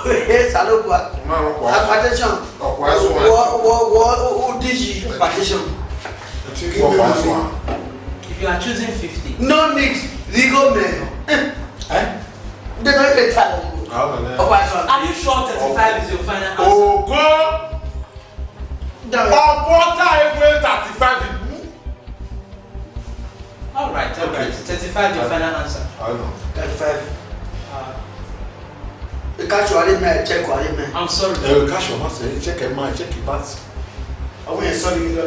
Hey, Salobua. Ọmọ ẹ̀rọ pa. Hypertension. Ọ̀pọ̀ ẹ̀sùn ẹ̀. Wọ, wọ, wọ, o, o, D G, hypertension. Ẹtí kú ọ̀pọ̀ ẹ̀sùn ẹ̀. If you are choosing fifty. No need, Rigo me. Eh? They don't even tell you. Àwọn ọ̀nà. Ọ̀pọ̀ ẹ̀sùn. Are you sure thirty-five is your final answer? Ògo. Dàbẹ̀. Ọ̀pọ̀ tá ewé thirty-five. All right, all Okay. Right. Thirty-five, your final answer. I know. Thirty-five. Uh, The cash you are in there, check you are in there. I'm sorry. Ẹ ká ṣọ ma sẹ, check ẹ ma, check ẹ pass. Ọmọ yẹn sọ ni, ilọ,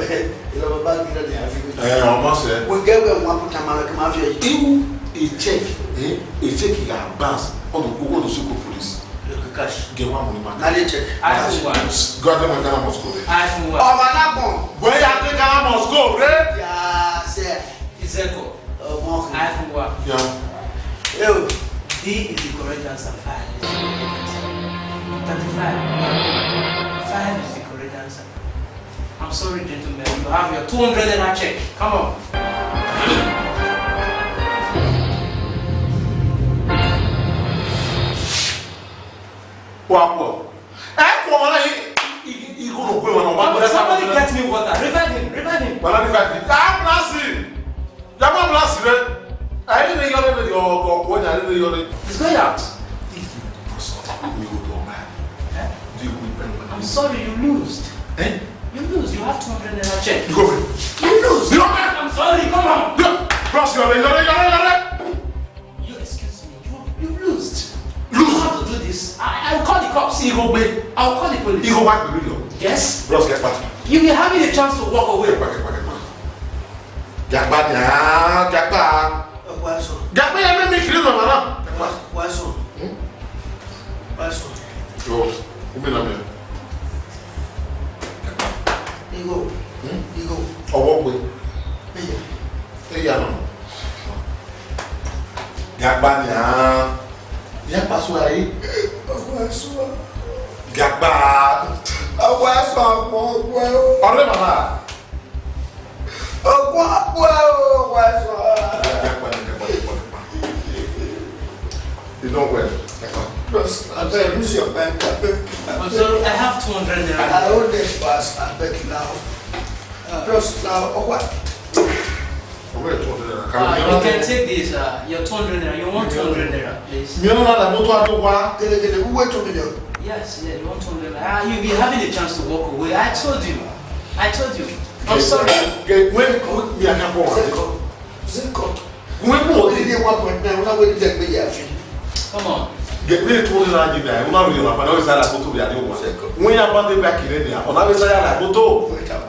ilọ baba ghi rẹ ni a fi. Eh, ọmọ sẹ. We get where we want put am out, come out here. Iwu, a check, eh, a check he can bounce. All the, all the Soko police. Look at cash. Get one money back. Now they check. Cash. iPhone one. Go and get my Ghana must go there. iPhone one. Ọmọ náà gbọ̀n. Where you take Ghana must go, eh? Yeah, sir. Izeko. Ọmọ. iPhone one. Yeah. Yo. D is the correct answer. Five is the correct answer. Thirty-five. Five is the correct answer. I'm sorry, gentlemen. You have your two hundred naira check. Come on. Wa kọ. Ẹ kọ wọn na, i, i, i, igho no kwe wọn na, wa kọ. Somebody get me water. Revive him. Revive him. Wa na revive him. Ah, bless him. Ya ma bless him. Ẹ ni yọ re, yọ kọ, kọ, ya ni yọ re. He's going out. If you do something, we go to my. Eh? Do you will pay? I'm sorry, you lose. Eh? You lose. You have two hundred naira check. You go pay. You lose. You don't pay. I'm sorry, come on. You, plus, you are, you are, you are, you are. You excuse me. You, you lose. Lose. You have to do this. I, I will call the cops. Igho gbe. I will call the police. Igho wa gbe million. Yes. Bros, get back. You will have the chance to walk away. Get back, get back, get back. Gagba ni, ah, gagba. Ọkọ aṣọ. Gagba ya mẹ mi kiri nọ mara. Gagba. Ọkọ aṣọ. Hmm? Ọkọ aṣọ. Yo, umi na mi. Igho. Hmm? Igho. Ọwọ gbe. Eya. Eya nọ. Gagba ni, ah. Ya pasu ai. Ọkọ aṣọ. Gagba. Ọkọ aṣọ ọmọ ọgbẹ o. Ọrẹ mama. Ọkọ ọgbẹ o, ọkọ aṣọ. Gagba ni, gagba ni, gagba ni. You don't well. Bros, abeg, use your pen, abeg. I'm sorry, I have two hundred naira. I hold this pass, abeg now. Bros, now, ọkọ. Ọwọ́ ẹ̀ two hundred naira. Ah, you can take this, uh, your two hundred naira. You want two hundred naira, please? Mi ò rà mọ́tò àdó wa. Gẹ́gẹ́gẹ́, wíwé two million. Yes, yeah, you want two hundred naira. Ah, you'll be having a chance to walk away. I told you. I told you. I'm sorry. Get, when, when, mi a kan bọ̀ wá. Zeko, Zeko. When mo, ilé one point nine, wọ́n náà wé ní jẹ́ gbé yà fi. Come on. Get, when two hundred naira di na, wọ́n náà rí ọ̀nà àpàdé, wọ́n sá ra mọ́tò bí adé wọn. Zeko. When ya bá dé bá kiri ni, ọ̀nà wé sá yà ra mọ́tò. Wait up.